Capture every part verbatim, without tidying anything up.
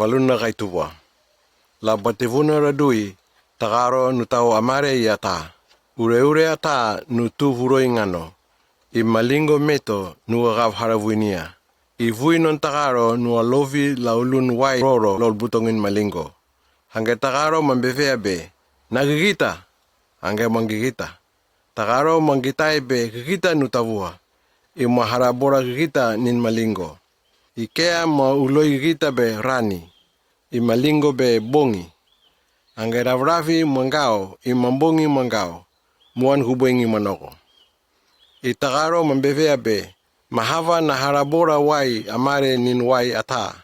Palunna kaitupua. Lapativuno radui, Takaro nu tau amare i ata. Ureure ata nu tu furoi ngano. I malingo meto nu kakap haravuinia. I vui non Takaro nu alofi laulun wai roro lol butongin malingo. Hangge Takaro mambevea be, na gigita. Hangge manggigita. Takaro manggitai be gigita nu tavua. I maharabora gigita nin malingo. I kea mauloi gigita be rani. I malingo be bongi. Hangge ravravi mangao, i mambongi mangao. Muan hubengi manoko. I Takaro mambevea be, mahava na harabora wai amare nin wai ata.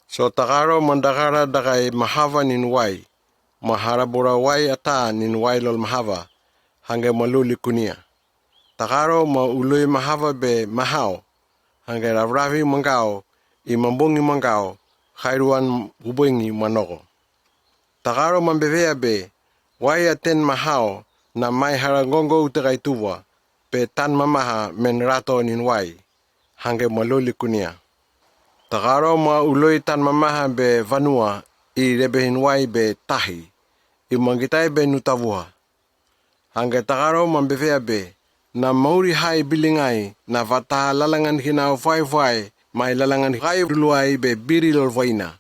So Takaro mandakara dakai mahava nin wai, maharabora wai ata nin wai lol mahava, hangge maluli kunia. Takaro mauloi mahava be mahao, hangge ravravi mangao, i mambongi mangao, khairuan hubengi manoko. Takaro mambevea be, wai aten mahao, na mai harangongo ute kaitupua, pe tan mamaha men rato nin wai. Hangge maluli kunia. Takaro mauloi tan mamaha be vanua, i rebehin wai be tahi, i manggitai be nu tavua. Hangge Takaro mambevea be, na mauri hai bilingai, na vata lalangan hinau fai fai, mai lalangan kai duluai be biri lol vaina.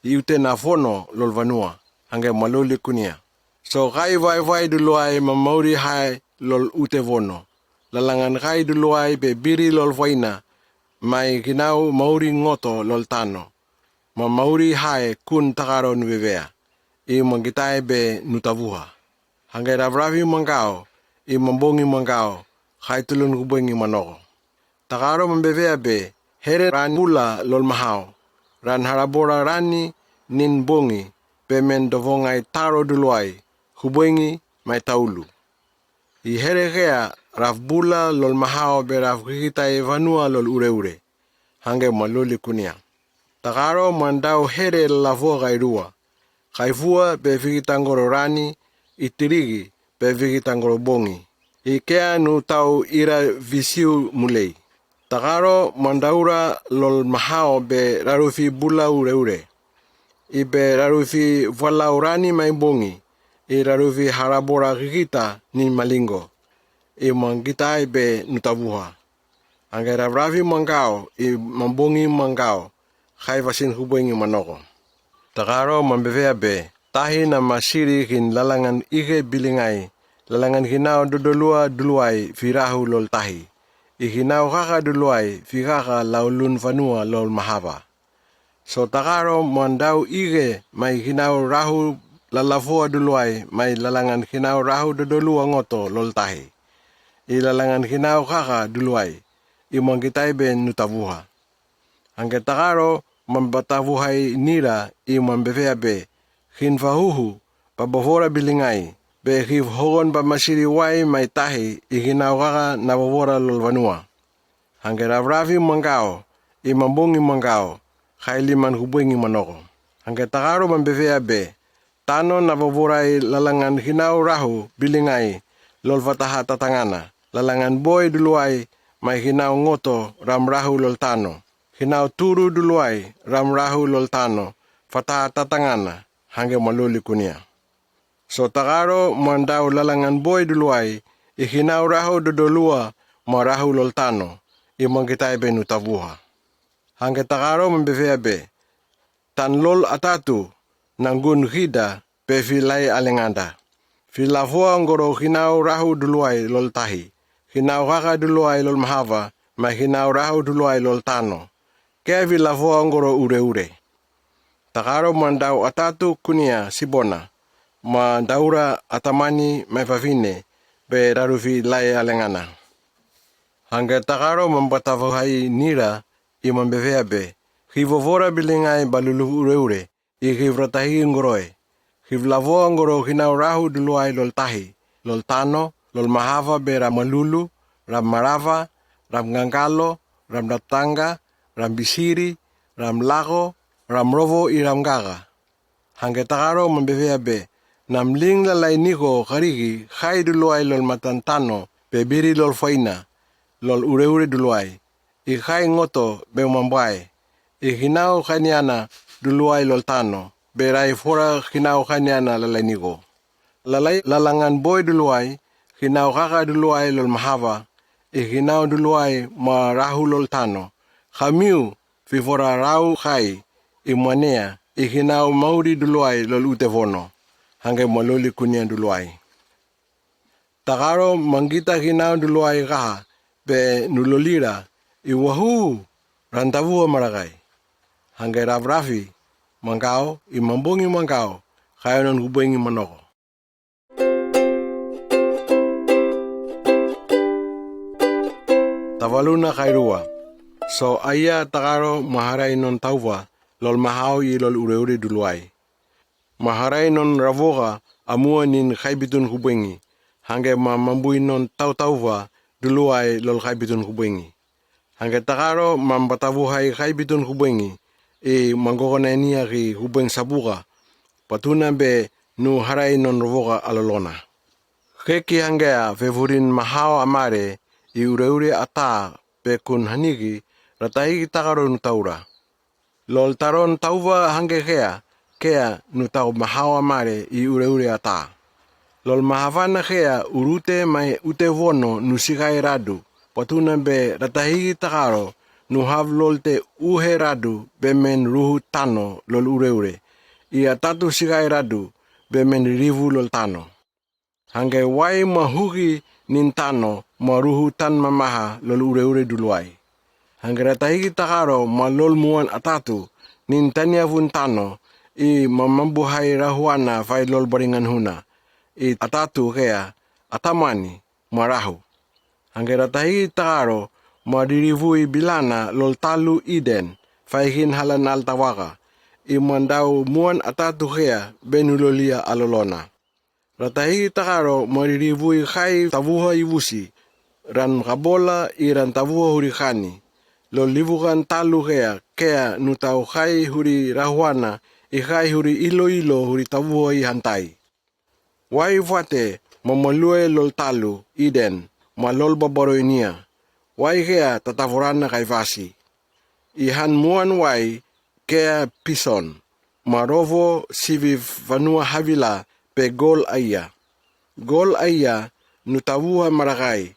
I ute na fono lol vanua. Hangge maluli kunia. So kai fai fai duluai ma mauri hai lol ute vono. Lalangan kai duluai be biri lol vaina. Mai ginau mauri ngoto lol tano. Ma mauri hai kun Takaro nu bevea. I manggitai be nu tavuha. Hangge ravravi mangao. I mambongi mangao. Hai tulun hubengi manoko. Takaro mambevea be, here ran bula lol mahao. Ran harabora rani nin bongi, be men dovongai taro duluai, hubengi mai taulu. I here kea raf bula lol mahao be raf gigitai vanua lol ureure. Hangge maluli kunia. Takaro mandau here lavua kairua. Kaifua be vigitangoro rani, i tirigi be vigitangoro bongi. I kea nu tau ira visiu mulei. Takaro mandaura lol mahao be rarufi bula ureure. I be rarufi valau rani mai bongi. I rarufi harabora gigita nin malingo. I manggitai be nu tavuha. Hangge ravravi mangao, i mambongi mangao, hai vasin hubengi manoko. Takaro mambevea be, tahi na masiri gin lalangan ige bilingai, lalangan ginau dodolua duluai virahu lol tahi. I ginau kaka duluai, vigaka laulun vanua lol mahava. So Takaro mandau ige mai ginau rahu lalavua duluai mai lalangan ginau rahu dodolua ngoto lol tahi. I lalangan ginau kaka duluai, i manggitai be nu tavuha. Hangge Takaro mambatavuhai nira i mambevea be, gin vahuhu, pabavora bilingai, be gif hogon pamasiri wai mai tahi i ginau kaka na vavora lol vanua. Hangge ravravi mangao, i mambongi mangao, hai liman hubengi manoko. Hangge Takaro mambevea be, tano na vavorai lalangan ginau rahu bilingai, lol vataha tatangana, lalangan boi duluai, mai ginau ngoto ram rahu lol tano, ginau turu duluai, ram rahu lol tano, vataha tatangana, hangge maluli kunia. So Takaro mandau lalangan boi duluai, i ginau rahu dodolua ma rahu lol tano, i manggitai be nu tavuha. Hangge Takaro mambevea be, tan lol atatu, nanggun gida, be vilai alenganda. Vilavua ngoro ginau rahu duluai lol tahi, ginau kaka duluai lol mahava, ma ginau rahu duluai lol tano. Kea vilavua ngoro ureure. Takaro mandau atatu kunia sibona, mandaura atamani mai vavine, be rarufi lai alengana. Hangge Takaro mambatavuhai nira, i mambevea be, gif vavora bilingai balulu ureure, i gif ratahi ngoroe. Gif lavua ngoro ginau rahu duluai lol tahi, lol tano, lol mahava be ram malulu, ram marava, ram ngangalo, ram datanga, ram bisiri, ram lako, ram rovo i ram gaga. Hangge Takaro mambevea be, na mling lalai niko karigi, hai duluai lol matan tano, be biri lol vaina, lol ureure duluai, i hai ngoto be mambai, i ginau kaniana, duluai lol tano, be rai fora hinau kaniana lalainiko. Lalai lalangan boi duluai, hinau kaka duluai lol mahava, i hinau duluai ma rahu lol tano, kamiu fi fora rau kai, i manea, i hinau mauri duluai lol ute fono, hangge maloli kunia duluai. Takaro manggita hinau duluai kaha, be nulolira, i wahu, rantavua marakai. Hangge rafrafi, mangkao, i mambungi mangkao, kayonon hubengi manoko. Tavaluna kairua. So aya takaro maharai non tauva, lol mahau i lol ureure duluai. Maharai non ravoka amua nin kaibitun hubengi, hangge ma mambui non tautauva duluai lol kaibitun hubengi. Hangge takaro mambatavuhai kaibitun hubengi, i manggokonainia ki hubeng sabuka, patuna be nu harai non ravoka alolona. Keki hangge a fefurin mahau amare, i ureure ata be kun haniki, ratahiki takaro nu taura. Lol taron tauva hangge kea, kea nu tau mahau amare i ureure ata. Lol mahavana kea urute mai ute vono nu sikai radu, patuna be ratahiki takaro nu hav lol te uhe radu be men ruhu tano lol ureure, i atatu sikai radu be men rivu lol tano. Hangge wai mahuki nin tano ma ruhu tan mamaha lol ureure duluai. Hangge ratahiki takaro ma lol muan atatu nin taniavun tano i mamambuhai rahuana fai lol baringan huna, i atatu kea atamani ma rahu. Hangge ratahiki takaro ma ririvui bilana lol talu Iden, faihin halan altawaka, i mandau muan atatu kea be nu lolia alolona. Ratahiki takaro ma ririvui kai tavuha i vusi, ran kabola i ran tavuha huri kani. Lol livukan talu kea, kea nu tau kai huri rahuana, i kai huri ilo-ilo huri tavuha i hantai. Wai fate mamalue lol talu Iden, ma lol babaroinia. Wai kea tatavurana kai vasi. I han muan wai kea Pison, ma rovo sivi vanua havila be gol aya. Gol aya nu tavuha marakai,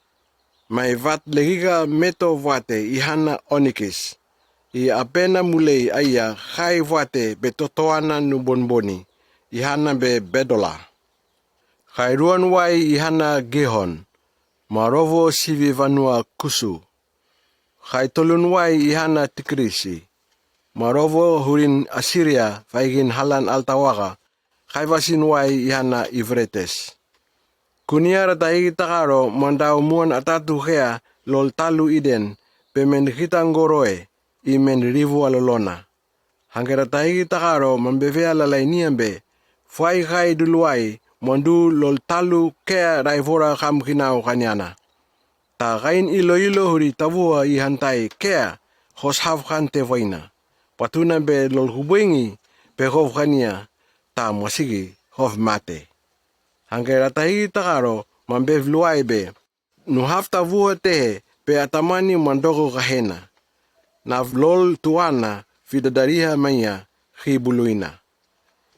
mai vat legiga meto vate i hana onikis. I apena mulei aya kai vate be totoana nu bonboni, i hana be bedola. Kai ruan wai i hana Gihon, ma rovo sivi vanua Kusu. Kai tolun wai i hana Tikrisi, ma rovo hurin Asiria faihin halan altawaka, kai vasin wai i hana Ivretes. Kunia ratahiki takaro mandau muan atatu kea lol talu Iden, be men hitanggoroe, i men rivu alolona. Hangge ratahiki takaro mambevea lalainia be, fai kai duluai mandu lol talu kea rai fora kam hinau kaniana. Ta kain ilo-ilo huri tavuha i hantai kea hos hav kante vaina. Patuna be lol hubengi be hof kania, ta masigi hof mate. Hangge ratahiki takaro mambev luai be, nu hav tavuha tehe be atamani mandoko kahena. Na lol tuana fi dadariha maia hi buluina.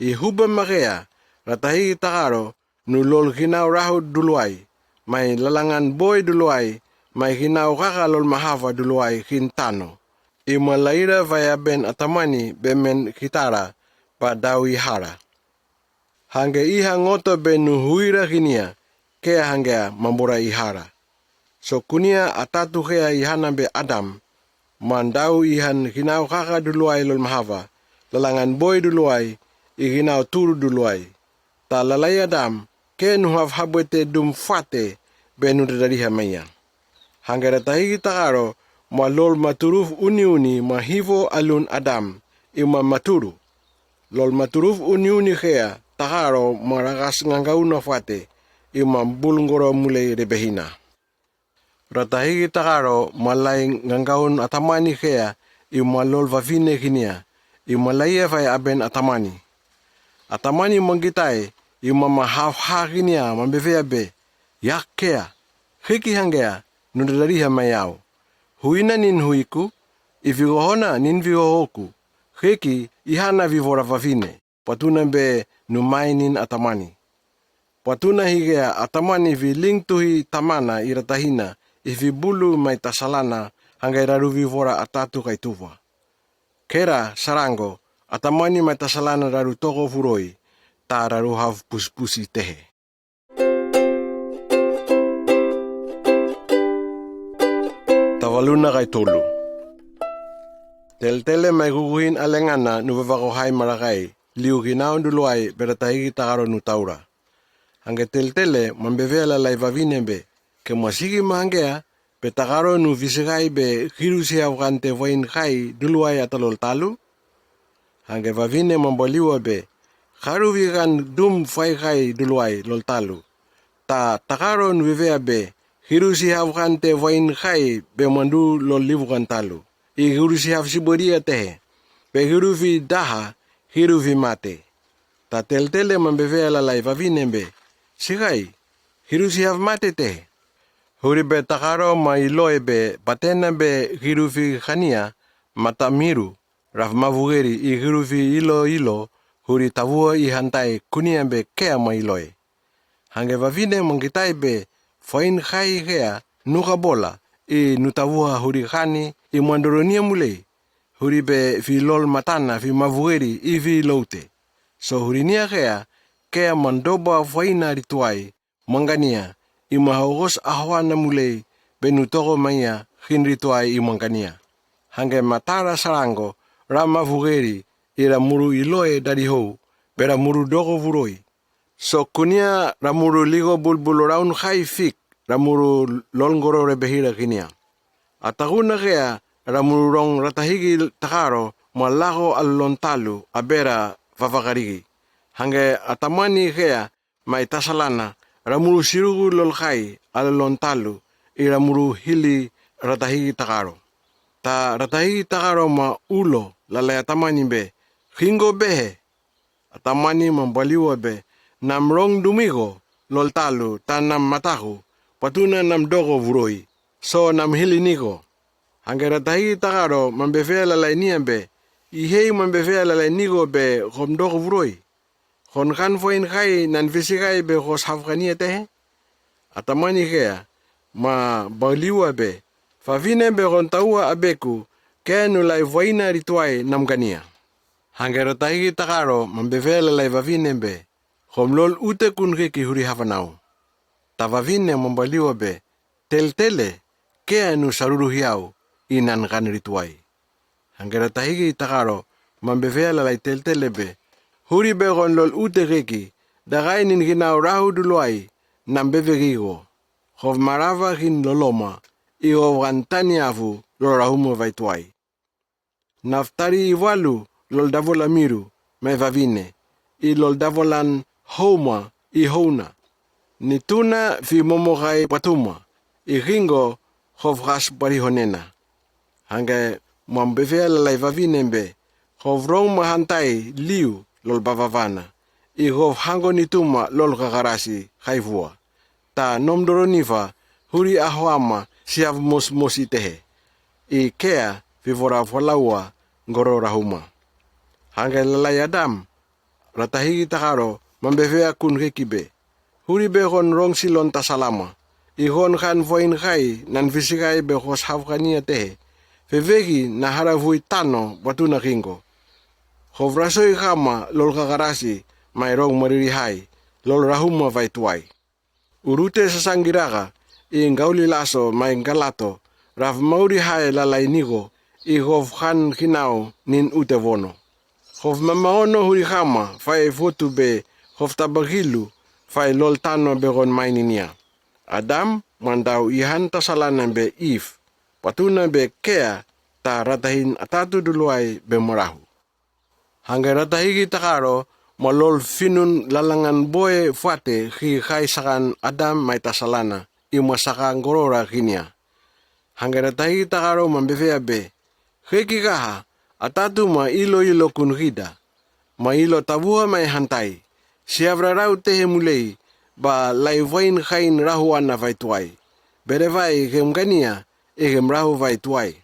I huba makea, ratahiki takaro, nu lol hinau rahu duluai, mai lalangan boi duluai, mai hinau kaka lol mahava duluai hin tano. I malaira fai aben atamani be men hitara, ba dau i hara. Hangge iha ngoto be nu huira hinia, kea hangge a mambura i hara. So kunia atatu kea i hana be Adam, mandau i han hinau kaka duluai lol mahava, lalangan boi duluai, i hinau turu duluai. Ta lalai Adam, ke nu hav habete dum fate be nu dadariha maia. Hangge ratahiki takaro ma lol maturuf uni-uni ma hivo alun Adam, i ma maturu. Lol maturuf uni-uni kea takaro ma rakas nganggauna fate, i ma bulnggoro mulei rebehina. Ratahiki takaro ma lai nganggaun atamani kea, i ma lol vavine hinia, i malaia fai aben atamani. Atamani manggitai, i ma ma hav ha hinia mambevea be, yak kea, hiki hangge a nu dadariha mai au. Huina nin huiku, i vigohona nin vigohoku, hiki ihana vivora vavine, pua tuna be numainin atamani. Pua tuna hikea atamani filing tuhi tamana i ratahina, i fibulu mai tasalana, hangke raru vivora atatu kaituva. Kera sarango, atamani mai tasalana raru toko furoi, ta raru hav puspusi tehe. Tavaluna kaitolu. Teltele mai kukuhin alengana nu vavakohai marakai, liu kinaun duluai be ratahiki takaro nu taura. Hangke teltele mambevea lalai vavine be, ke masiki mahangkea, be takaro nu fisikai be hiru sihav kante vain kai duluai ata loltalu? Hangke vavine mambaliwa be, karu vikan dum fai kai duluai loltalu. Ta takaro nu vivea be, hiru sihav kante vain kai be mandu lolivukan talu. I hiru sihav sibaria tehe, be hiru fi daha, hiru fi mate. Ta teltele mambevea lalai vavine be, sikai, hiru sihav mate tehe. Huri be takaro ma iloe be, patena be hiru fi kania, mata miru, raf mavugeri i hiru fi ilo ilo, huri tavua i hantai kunia be kea ma iloe. Hangke vavine mangkitai be, fain kai kea, nuka bola, i nu tavua huri kani, i mandoronia mulei, huri be fi lol matana fi mavugeri i fi loute. So huri nia kea, kea mandoba faina rituai, mangkania, i mahogos ahoana mulei, be nu toko maia, hin rituai i mangkania. Hangke matara sarango, ra mavugeri, i ra muru iloe dari hou, be ra muru doko vuroi. So kunia ra muru ligo bulbul raun kai fik, ra muru lolngorore behira kinia. Atakuna kea ra muru rong ratahiki takaro ma lako alontalu abera vavakariki. Hangke atamani kea mai tasalana ra muru siruku lolkai alontalu i ra muru hili ratahiki takaro. Ta ratahiki takaro ma ulo lalai atamani be, hingo behe, atamani mambaliwa be, nam rong dumigo loltalu ta nam mataku, pua tuna nam doko vuroi, so nam hili nigo. Hangke ratahiki takaro mambevea lalai nia be, ihei mambevea lalai nigo be hom doko vuroi. Hon kan fain kai nan fisikai be hos hav kania tehe. Atamani kea, mambaliwa be, vavine be hon taua abeku, kea nu lai faina rituai nam kania. Hangke ratahiki takaro mambevea lalai vavine be, hom lol ute kun kiki huri havanau. Ta vavine mambaliwa be, teltele, kea nu saruruhiau i nan kan rituai. Hangke ratahiki takaro mambevea lalai teltele be, huri be hon lol ute kiki, dakai nin kinau rahu duluai, nam bevekigo. Hov marava hin loloma, i hov kantani avu lol rahuma vaituai. Naftari ivalu lol davola miru, mai vavine, i lol davolan houma, i houna. Ni tuna fi momokai patuma, i hingo hov has barihonena. Hangke mambevea lalai vavine be, hov rong mahantai liu lol bavavana, i hov hango ni tuma lol kakarasi kaivua. Ta nom doroniva huri ahoama siav mosmosi tehe. I kea vivora falaua ngoro rahuma. Hangke lalai Adam, ratahiki takaro mambevea kun kiki be, huri be hon rong silon tasalama, i hon kan fain kai nan fisikai be hos hav kania tehe, feveki na hara vui tano pua tuna kingo. Hov rasoi kama lol kakarasi mai rong maririhai lol rahuma vaituai. Urute sasanggiraka, i ngauli laso mai ngalato, raf maurihai lalai nigo, i hov kan kinau nin ute vono. Hov mamaono huri kama, fai fotu be, hov tabagilu, fai lol tano be hon maininia. Adam, mandau ihan tasalana be Eve, pua tuna be kea, ta ratahin atatu duluai be marahu. Hangke ratahiki takaro ma lol finun lalangan boe fate hi kai sakan Adam mai tasalana, i ma saka ngorora kinia. Hangke ratahiki takaro mambevea be, heki kaha, atatu ma ilo ilo kun hida, ma ilo tavua mai hantai, siav rarau tehe mulei, ba lai vain kain rahuana vaituai. Berevai hem kania, e hem rahu vaituai.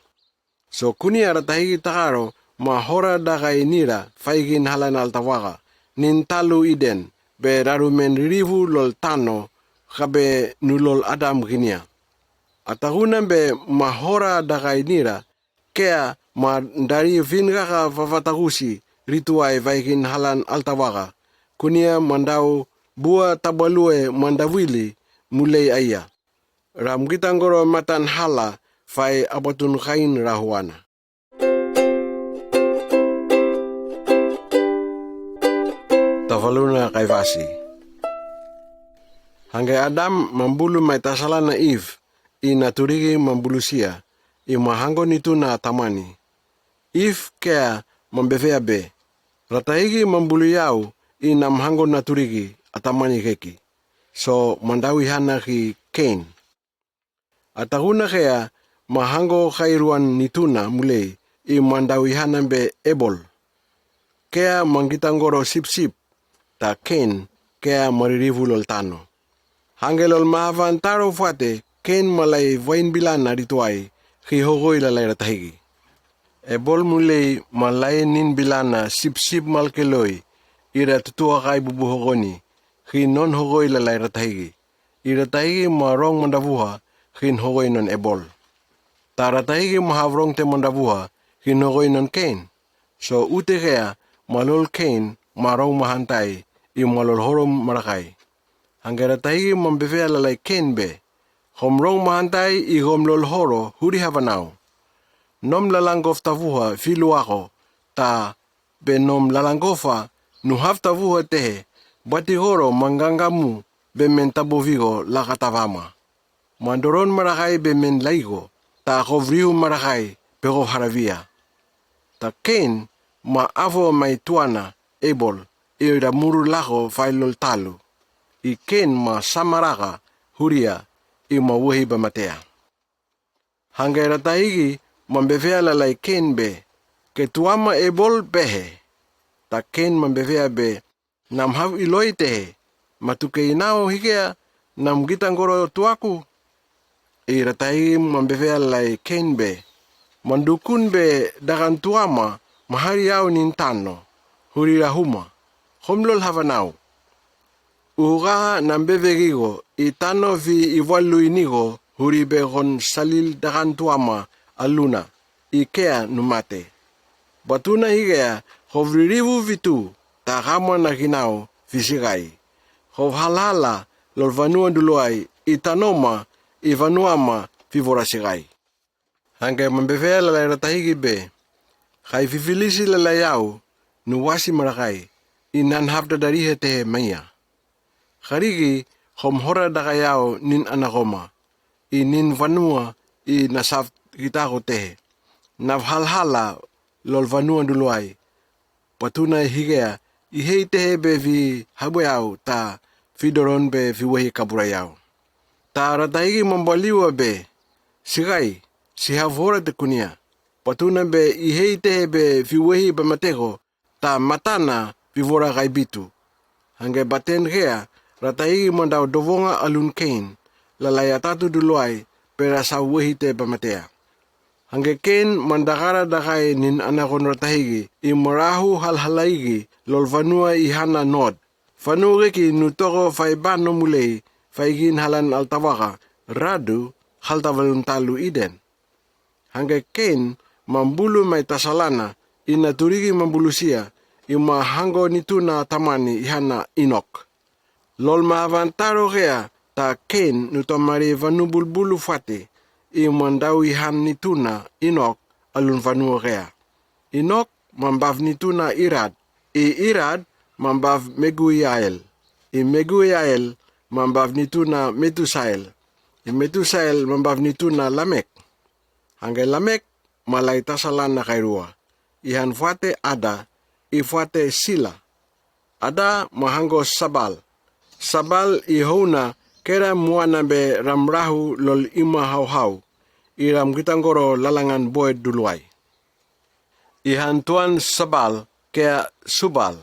So kunia ratahiki takaro ma hora dakainira faikin halan altawaka nin talu Iden, be rarumen ririfu lol tano, kabe nu lol Adam ginia. Ataguna be ma hora dakainira, kea ma dari finkaka fafatakusi rituai faikin halan altawaka, kunia mandau bua tabalue mandawili mulei aia. Ram Gitangoro matan hala fai apatun kain rahuana. Tafaluna kaifasi. Hangge Adam mambulu mai tasalana Eve, i naturigi mambulusia, i mahango nituna atamani. Eve kea mambefea be, ratahigi mambulu yau, i namhango naturigi atamani keki. So mandawi hana ki Cain. Ataguna kea mahango kairuan nituna mulei, i mandawi hana be Ebol. Kea manggitangoro sipsip, ta Cain kea maririfu lol tano. Hangge lol mahavan taro fuate, Cain malai vain bilana rituai, ki hogoi lalai ratahigi. Ebol mulei malai nin bilana sipsip malkeloi, ira tutua kai bubu hogoni, ki non hogoi lalai ratahigi. Ira tahigi marong mandavuha, kin hogoi non Ebol. Ta ratahigi mahavrong te mandavuha, kin hogoi non Cain. So ute kea, malol Cain, marong mahantai, i malol horom marakai. Hangge ratahigi mambefea lalai Cain be. Hom rong mahantai, i hom lol horo, huri havanau. Nom lalanggof tavuha, filuako, ta be nom lalanggofa, nuhaf tavuha tehe, batigoro manggangamu, be men tabovigo lakatavama. Mandoron marakai be men laigo, ta kovriu marakai, be ko haravia. Ta Cain, ma avo mai tuana, Ebol, i ramuru lako failol talu. I Cain ma samaraka, huria, i ma wehi bamatea. Hangge ratahigi mambefea lalai Cain be, ke tuama Ebol behe. Ta Cain mambefea be, namhav iloi tehe, matuke inao higea, namgitangoro tuaku. I ratahigi mambefea lalai Cain be, mandukun be dakan tuama, mahari au nin tano, huri rahuma, hom lol havanau. Uhukaha nambevegigo, i tano fi ivalu inigo, huri be kon salil dakan tuama aluna, i kea numate. Batuna higea, hovririvu vitu, takama na ginau, fisigai. Hovhalala, lol vanua duluai, i tanoma, i vanuama, fivorasigai. Hangge mambefea lalai ratahigi be. Kai fifilisi lalai au, nuwasi marakai, i nanhaf dadarihe tehe maia. Karigi, hom hora dakayau nin anagoma. I nin vanua, i nasaf gitako tehe. Nafhalhala, lol vanua duluai. Patuna higea, i hei tehe be fi habueau ta, fidoron be fi wehi kaburayau. Ta ratahigi mambaliwa be, sigai, siha vora te kunia. Patuna be i hei tehe be fi wehi bamateko, ta matana fi vora gai bitu. Hangge baten gea, ratahigi mandau dovonga alun Cain, lalai atatu duluai, pera sa wehi te bamatea. Hangge Cain mandakara dakai nin anagon ratahigi, i marahu halhalaigi, lol vanua i hana Nod. Vanua geki nutoko fai bano mulei, fai gin halan altawaka, radu, haltavalun talu Iden. Hangge Cain, mambulu mai tasalana, i naturigi mambulusia, i mahango nituna tamani i hana Inok. Lol mahavan taro gea, ta Cain nutomari vanu bulbulu fate, i mandau i han nituna Inok, alun vanua gea. Inok, mambaf nituna Irad, i Irad, mambaf Meguiael, i Meguiael, mambaf nituna Metusael, i Metusael, mambaf nituna Lamek. Hangge Lamek, malai tasalana kairua. I han fate Ada, i fate Sila. Ada mahango Sabal. Sabal i houna kera muana be ramrahu lol ima hauhau. I ram gitangoro lalangan boed duluai. I han tuan Sabal kea Subal.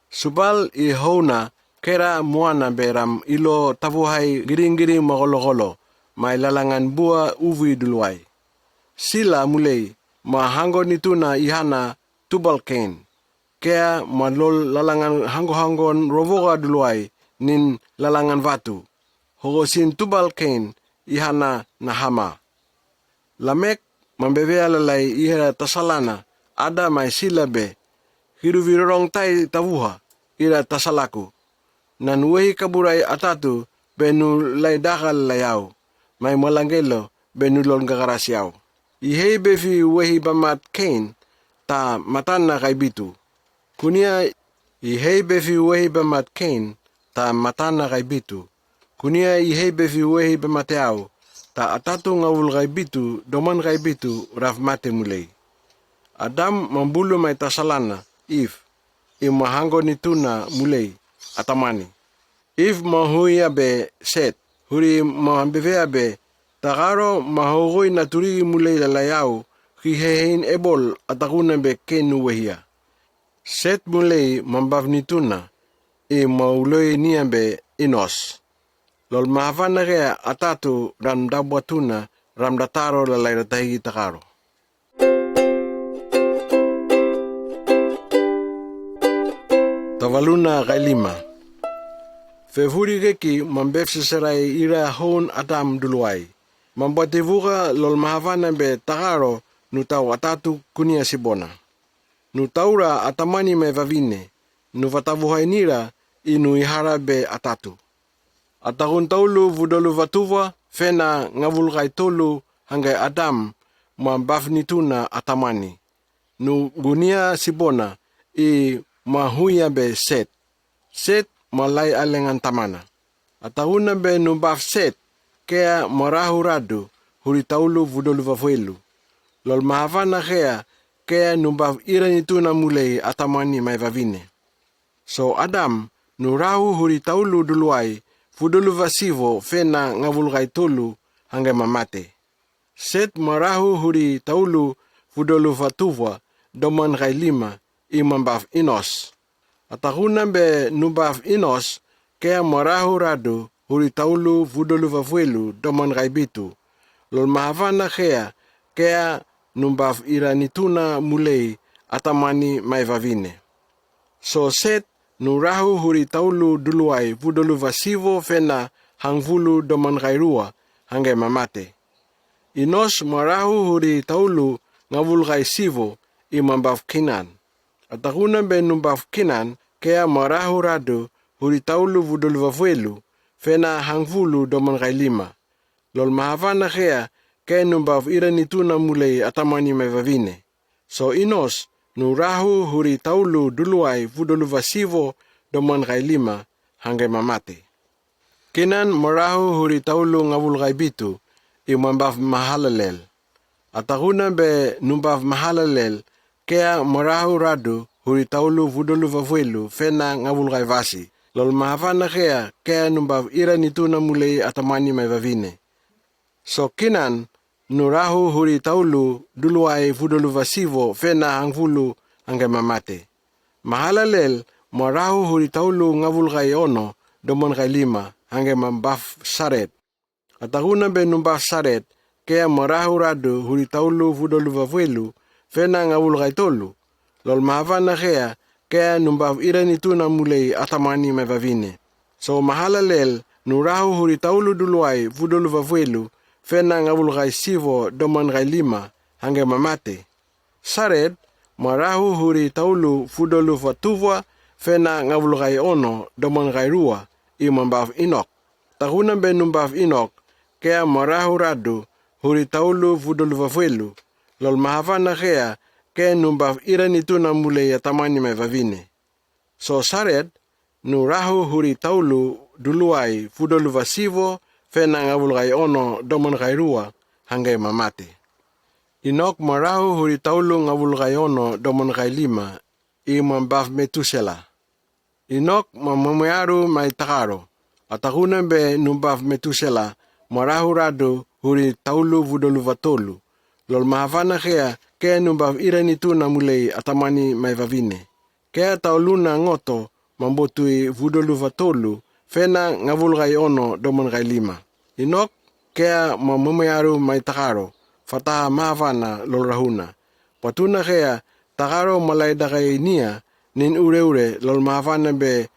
Subal i houna kera muana be ram ilo tavuhai giring-giring magolo-golo. Mai lalangan bua uvi duluai. Sila mulei, mahango nituna i hana Tubal-Kain. Kea ma lol lalangan hangkohangkon rovoka duluai nin lalangan vatu. Hogo sin Tubal-Kain ihana na Hama. Lamek mambevea lalai ira tasalana, Ada mai Sila be, hiruvirorong tai tavuha ira tasalaku. Nan wehi kaburai atatu be nu lai dakal layau, mai malangelo be nu lon gagarasiau. Ihei be fi wehi bamat Kain ta matana kai bitu. Kunia ihei be fi wehi bamat Kain ta matana kai bitu. Kunia ihei be fi wehi bamateau ta atatu ngavul kai bitu doman kai bitu raf mate mulei. Adam mambulu mai tasalana, If, i mahanggo nituna mulei atamani. If mahuia be Set, huri mambevea be, Takaro mahogoi naturi mulei lalayau, ki hehein ebol atakuna be Kain nu wehia. Set mulei mambaf nituna, i mauloi nia be Inos. Lol mahavana kea atatu ram dabwatuna ram dataro lalai ratahi takaro. Tavaluna kai lima. Fefuri keki mambef seserai ira hon Adam duluai. Mambwativuka lol mahavana be takaro nu tau atatu kunia sibona. Nu taura atamani mai vavine, nu vatavuhai nira inu ihara be atatu. Atakun taulu vudolu vatuva fena ngavul kai tolu hanggai Adam mambaf nituna atamani. Nu gunia sibona i mahuia be Set. Set malai alengan tamana. Atakuna be nu baf Set, kea marahu radu huri taulu vudolu vafuelu. Lol mahavana kea, kea nu baf ira nituna mulei atamani mai vavine. So Adam nu rahu huri taulu duluai vudolu vasivo fena ngavul kai tolu hanggai mamate. Set marahu huri taulu vudolu vatuva doman kai lima i mambaf Inos. Atakuna be nu baf Inos, kea marahu radu huri taulu vudolu vafuelu doman kai bitu. Lol mahavana kea, kea nu baf ira nituna mulei atamani mai vavine. So Set nu rahu huri taulu duluai vudolu vasivo fena hangvulu doman kai rua hanggai mamate. Inos marahu huri taulu ngavul kai sivo i mambaf Kinan. Atakuna be nu baf Kinan, kea marahu radu huri taulu vudolu vafuelu fena hangvulu doman kai lima. Lol mahavana kea, kea nu baf ira nituna mulei atamani mai vavine. So Inos nu rahu huri taulu duluai vudolu vasivo doman kai lima hanggai mamate. Kinan marahu huri taulu ngavul kai bitu i mambaf Mahalalel. Atakuna be nu baf Mahalalel, kea marahu radu huri taulu vudolu vafuelu fena ngavul kai vasi. Lol mahavana kea, kea nu baf ira nituna mulei atamani mai vavine. So Kinan nu rahu huri taulu duluai vudolu vasivo fena hangvulu hanggai mamate. Mahalalel marahu huri taulu ngavul kai ono doman kai lima hanggai mambaf Saret. Atakuna be nu baf Saret, kea marahu radu huri taulu vudolu vafuelu fena ngavul kai tolu. Lol mahavana kea, kea nu baf ira nituna mulei atamani mai vavine. So Mahalalel nu rahu huri taulu duluai vudolu vafuelu fena ngavul kai sivo doman kai lima hanggai mamate. Saret marahu huri taulu vudolu vatuva fena ngavul kai ono doman kai rua i mambaf Inok. Atakuna be nu baf Inok, kea marahu radu huri taulu vudolu vafuelu. Lol mahavana kea, kea nu baf ira nituna mulei atamani mai vavine. So Saret nu rahu huri taulu duluai vudolu vasivo fena ngavul kai ono doman kai rua hanggai mamate. Inok marahu huri taulu ngavul kai ono doman kai lima i mambaf Metusela. Inok mamemearu mai takaro. Atakuna be nu baf Metusela marahu radu huri taulu vudolu vatolu. Lol mahavana kea, kea nu baf ira nituna mulei atamani mai vavine. Kea tauluna ngoto mambotui vudolu vatolu fena ngavul kai ono doman kai lima. Inok kea mamemearu mai takaro, fataha mahavana lol rahuna. Patuna kea, takaro malaidakainiya nin ureure lolmahafana be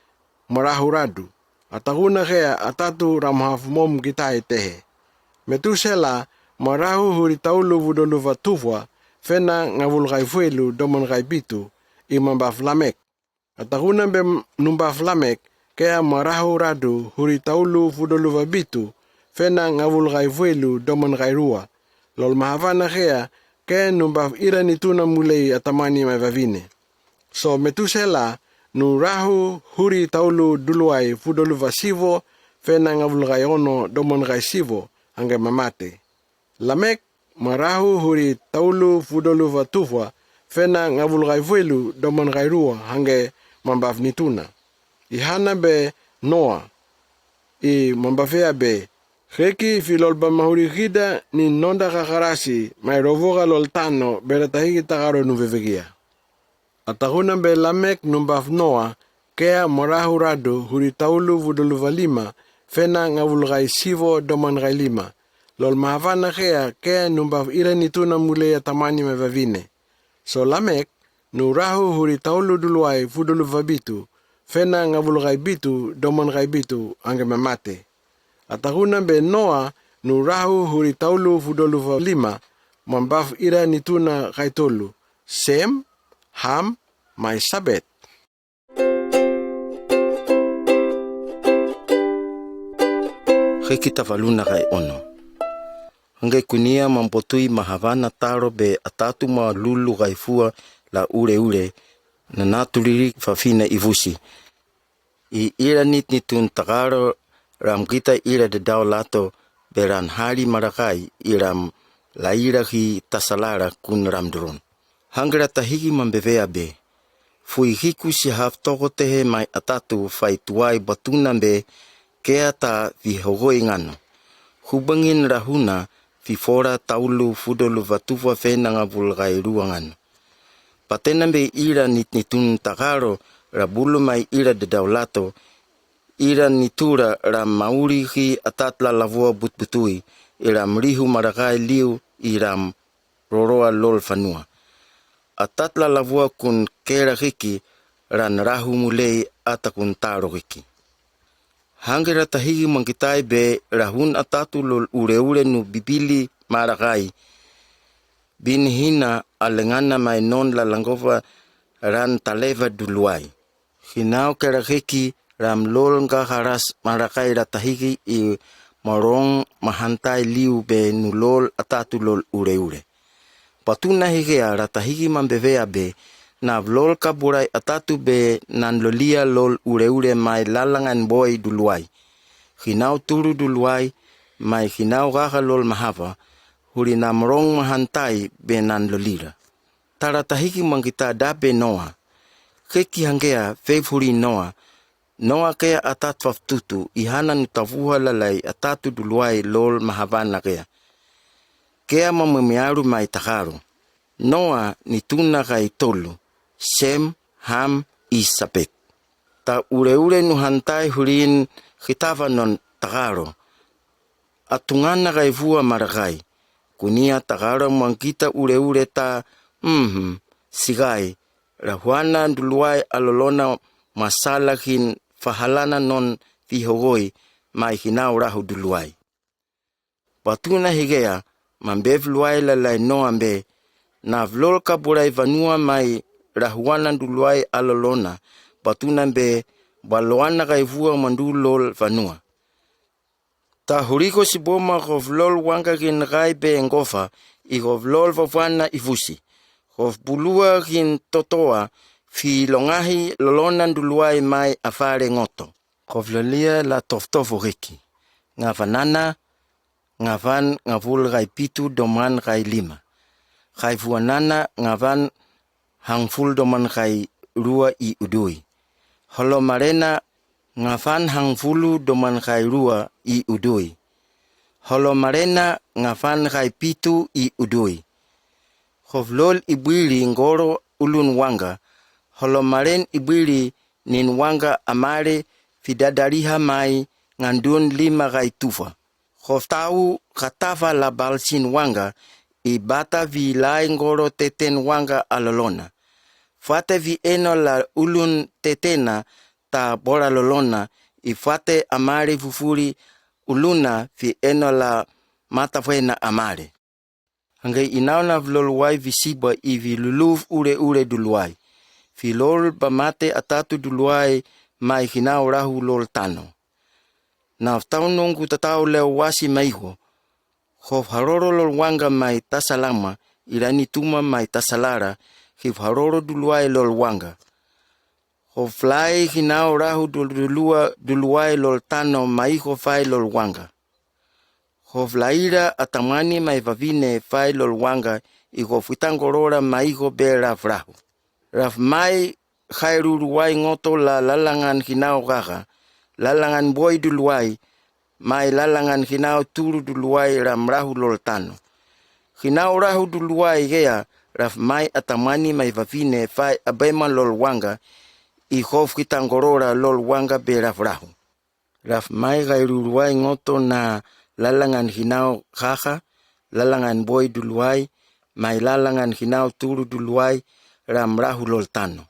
marahu radu. Ataguna kea atatu ra mahafumom kitai tehe. Metusela marahu huri taulu vudoluva tufwa fena ngavulkai fuelu doman kai bitu i mambaf Lamek. Ataguna be numbaf Lamek kea marahu radu huri taulu vudoluva bitu fena ngavulkai fuelu doman kai rua. Lolmahafana kea ke numbaf ira nituna mulei atamani mai vavine. So Metusela nu rahu huri taulu duluai vudoluva sivo fena ngavulkai ono doman kai sivo hangge mamate. Lamek marahu huri taulu vudoluva tufwa fena ngavulkai fuelu doman kai rua hangge mambaf nituna. Ihana be Noa i mambafea be, heki filolba mahuri kida ni nonda kakarasi mai rovoka loltano beratahiki takaro nu vevekia. Ataguna be Lamek numbaf Noa kea marahu radu huri taulu vudoluva lima fena ngavulkai sivo doman kai lima. Lolmahafana kea ke numbaf ira nituna mulei atamani mai vavine. So Lamek nu rahu huri taulu duluai vudoluva bitu fena ngavulkai bitu doman kai bitu hangge mamate. Ataguna be Noa nu rahu huri taulu vudoluva lima mambaf ira nituna kai tolu, Sem, Ham, mai Sabet. Heki tavaluna kai ono. Hangge kunia mambotui mahafana taro be atatu ma lulu kai fua la ureure na natuliri fafina ivusi. I ira nitnitun takaro ram kita ira de daulato beran hari marakai iram laira hi tasalara kun ram duron. Hangge ratahiki mambevea be. Fui hiku si haf toko tehe mai atatu fai tuai batuna be kea ta vihogoi ngano. Hubangin rahuna vifora taulu vudoluva tufwa fena ngavulkai rua ngano. Patena be ira nitnitun takaro rabulu mai ira de daulato, ira nitura ram mauri hi atat lalavua butbutui, iram rihu marakai liu, iram roroa lol fanua. Atat lalavua kun kera hiki ran rahu mulei atakun taro hiki. Hangge ratahiki mangkitai be rahun atatu lol ureure nu bibili marakai. Binihina alengana mai non lalangova ran taleva duluai. Hinau kera heki ram lol ngka haras marakai ratahiki i marong mahantai liu be nu lol atatu lol ureure. Patuna hikea ratahiki mambevea be na vlol kaburai atatu be nan lolia lol ureure mai lalangan boi duluai. Hinau turu duluai mai hinau gaha lol mahava huri na marong mahantai be nan lolira. Taratahiki mangkita dabe Noa. Heki hangea fefuri Noa. Noa kea atat faftutu ihana nutavuha lalai atatu duluai lol mahavana kea. Kea mamamiaru mai takaru. Noa nituna kai tolu. Sem, Ham, Isabet. Ta ureure nuhantai hurin hitava non takaro. Atungana kai vua marakai. Kunia takaro mangkita ureure ta, mhm, sigai. Rahuana duluai alolona masala hin fahalana non vihogoi mai hinau rahu duluai. Patuna higea mambev luai lalai Noa be na vlol kaburai vanua mai rahuana duluai alolona. Patuna be baloana kai vua mandu lol vanua. Ta huriko si boma ho vlol wanga kin gai be ngofa i ho vlol vavana i vusi. Ho vbulua kin totoa fi longahi lolona duluai mai afare ngoto. Ho vlolia la toftofo hiki. Ngavanana, ngavan ngavul gai pitu doman gai lima. Gai vuanana ngavan hangful doman gai rua i udui. Holo marena ngavan hangfulu doman gai rua i udui. Holo marena ngavan gai pitu i udui. Ho vlol ibwiri ngoro ulun wanga. Holo maren ibwiri nin wanga amare fidadariha mai ngandun lima gai tufa. Ho vtau katava la balsin wanga i bata vilai ngoro teten wanga alolona. Fate fi eno la ulun tetena ta bola lolona, i fate amale fufuli uluna fi eno la matafena amale. Hangge inaona lol wai fi siba i fi luluf ule ule dulwai. Fi lol ba mate atatu dulwai mai hinau rahu lol tano. Na ftau nongu tatau leo wasi maiho. Hof haroro lol wanga mai tasalama, ilani tuma mai tasalara, hif haroro dulwai lol wanga. Hof lai hinau rahu dul-, dulua-, dulwai lol tano maiho fai lol wanga. Hof laira atamani mai fafine fai lol wanga i hof hitangorora maiho be raf rahu. Raf mai hai ruruwai ngoto la lalangan hinau haha, lalangan boi dulwai, mai lalangan hinau turu dulwai ram rahu lol tano. Hinau rahu dulwai gea, raf mai atamani mai fafine fai abema lol wanga, i hof hitangorora lol wanga be raf rahu. Raf mai hai ruruwai ngoto na lalangan hinau haha, lalangan boi dulwai, mai lalangan hinau turu dulwai, ram rahu lol tano.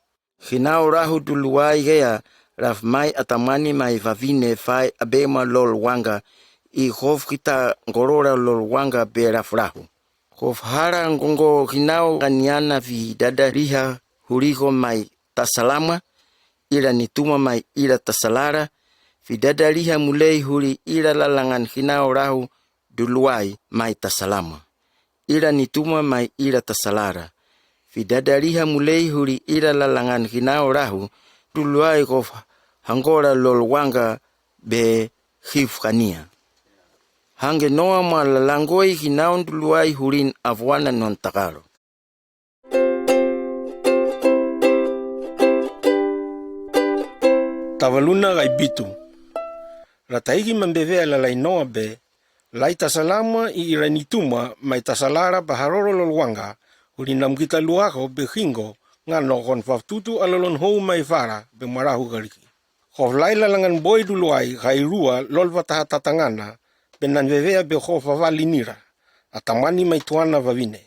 Hinau rahu dulwai gea, raf mai atamani mai fafine fai abema lol wanga, i hof hitangorora lol wanga be raf rahu. Hof hara ngongo hinau kaniana fi dada riha huriho mai tasalama, ilani tuma mai ila tasalara, fi dada riha mulei huri ila lalangan hinau rahu dulwai mai tasalama. Ilani tuma mai ila tasalara. Fi dada riha mulei huri ila lalangan hinau rahu dulwai hof hangora lol wanga be hif kania. Hangge noa ma lalangoi hinau dulwai hurin afwana non takaro. Tavaluna kai bitu. Ratahiki mambevea lalai noa be, lai tasalama i ilani tuma mai tasalara ba haroro lol wanga, huri namkita luaho be hingo, ngano hon faftutu alalon hou mai fara be marahu kariki. Hof lai lalangan boi dulwai hai rua lol fataha tatangana, be nanvevea be hof fafali nira, atamani mai tuana fafine.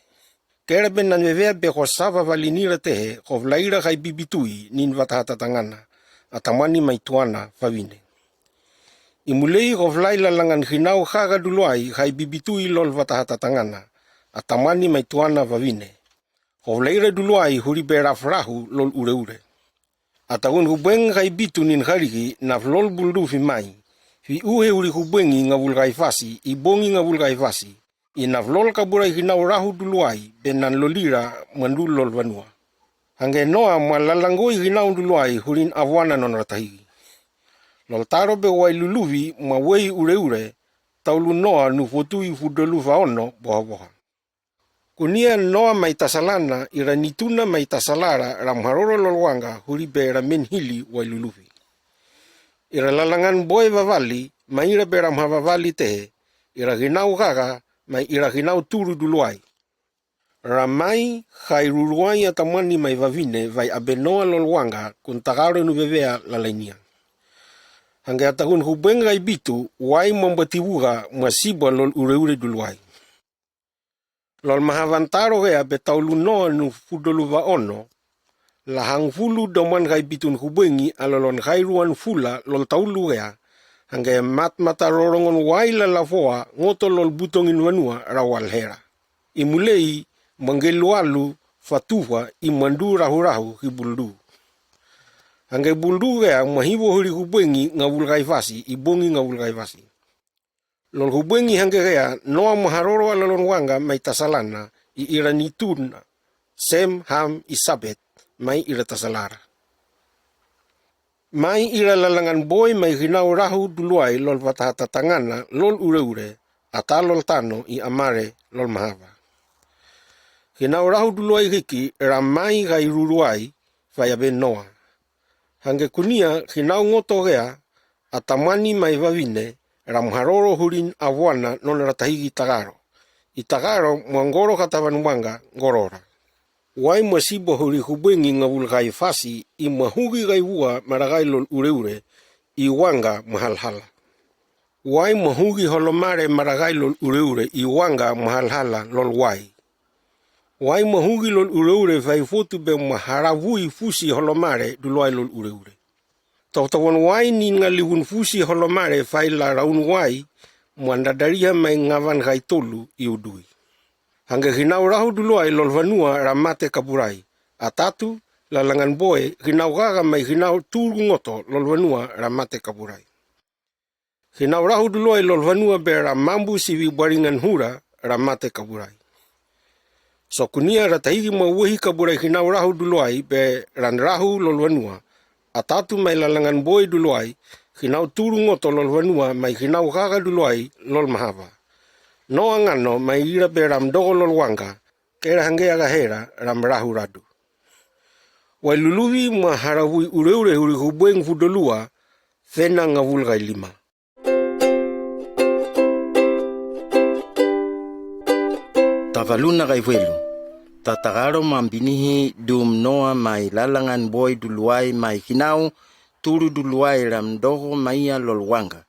Kera be nanvevea be hof safa fafali nira tehe, hof laira hai bibitui nin fataha tatangana, atamani mai tuana fafine. I mulei hof lai lalangan hinau haha dulwai hai bibitui lol fataha tatangana, atamani mai tuana fafine. Hof laira dulwai huri be raf rahu lol ure ure. Atakun hubeng hai bitu nin hariki naf lol buldu fi mai. Fi uhe huri hubengi ngavul hai fasi, i bongi ngavul hai fasi. I naf lol kaburai hinau rahu dulwai be nan lolira mandu lol vanua. Hangge noa ma lalangoi hinau dulwai hurin afwana non ratahiki. Lol taro be wai lulufi ma wei ure ure, taulu noa nu fotui fudolu faono boha boha. Kunia noa mai tasalana ira nituna mai tasalara ram haroro lol wanga huri be ramen hili wai lulufi. Ira lalangan boi fafali, mai ira be ram ha fafali tehe, ira hinau haha, mai ira hinau turu dulwai. Ramai hai ruruai atamani mai fafine vai abe noa lol wanga kun takaro nu vevea lalainia. Hangge atakun hubeng hai bitu, wai mambativuha masiba lol ure ure dulwai. Lol mahavan taro hea be taulu noa nu fudolu vaono, la hangfulu doman hai bitun hubengi alalon hai ruan fula lol taulu hea, hangge mat mata rorongon wai lalafoa ngoto lol butongin vanua rawal hera. I mulei mangge lualu fatufa i mandu rahu rahu hi buldu. Hangge buldu hea mahivo huri hubengi ngavul hai fasi, i bongi ngavul hai fasi. Lol hubengi hangge hea noa maharoro alalon wanga mai tasalana i ira nituna, Sem, Ham, i Sabet, mai ira tasalara. Mai ira lalangan boi mai hinau rahu dulwai lol fataha tatangana lol ure ure, ata lol tano i amare lol mahava. Hinau rahu dulwai hiki ramai hai ruruai vai abe noa. Hangge kunia hinau ngoto hea atamani mai fafine ram haroro hurin afwana non ratahiki takaro. I takaro mangoro katavan wanga ngorora. Wai masiba huri hubengi ngavul hai fasi i mahugi hai vua maragai lol ure ure i wanga mahalhala. Wai mahugi holomare maragai lol ure ure i wanga mahalhala lol wai. Wai mahugi lol ureure fai fotu be maharavui fusi holomare duluai lol ureure. Tokotokon wai nin ngalivun fusi holomare fai la raun wai mandadariha mai ngavan kai tolu i udui. Hangge hinau rahu duluai lol vanua ra mate kaburai. Atatu, lalangan boe, hinau gaga mai hinau turu ngoto lol vanua ra mate kaburai. Hinau rahu duluai lol vanua be ra mambu sivi baringan hura ra mate kaburai. Sokunia ra tahigi ma wehi kaburai hinau rahu duluai be ran rahu lol vanua. Atatu mai lalangan boe duluai, hinau turu ngoto lol vanua mai hinau gaga duluai lol mahava. No angano mai ira be ram dogo lol wanga, kera hangge aga hera ram rahu radu. Wai luluvi maharavui ureure huri hubueng fudolua, fena ngavul kai lima. Tavaluna kai velu. Tatakaro mambinihi dum noa mai lalangan boe duluai mai hinau, turu duluai ram dogo mai ia lol wanga.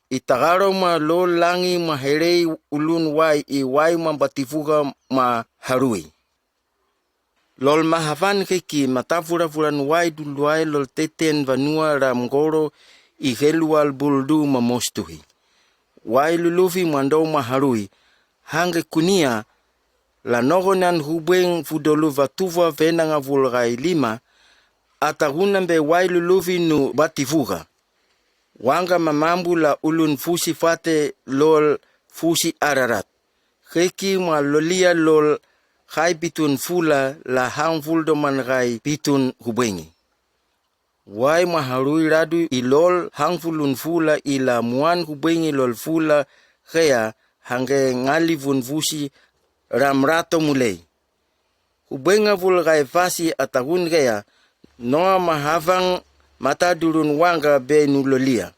Itakaro ma lol langi ma herei ulun wai i wai ma batifuga ma harui. Lol mahavan kiki matafurafuran wai duluai lol teten vanua ram goro i helual buldu ma mostuhi. Wai luluvi mando ma harui, hangge kunia, la nogonan hubueng fudolu vatuva fena ngavul kai lima, atagunan be wai luluvi nu batifuga. Wanga mamambu la ulun fusi fate lol fusi Ararat. Keki ma lolia lol kai pitun fula la hangful doman kai pitun hubuengi. Wai maharui radu i lol hangfulun fula i la muan hubuengi lol fula kea hangge ngalivun fusi ram rato mulei. Hubuenga vul kai fasi atagun kea, noa mahavang mata durun wanga be nu lolia.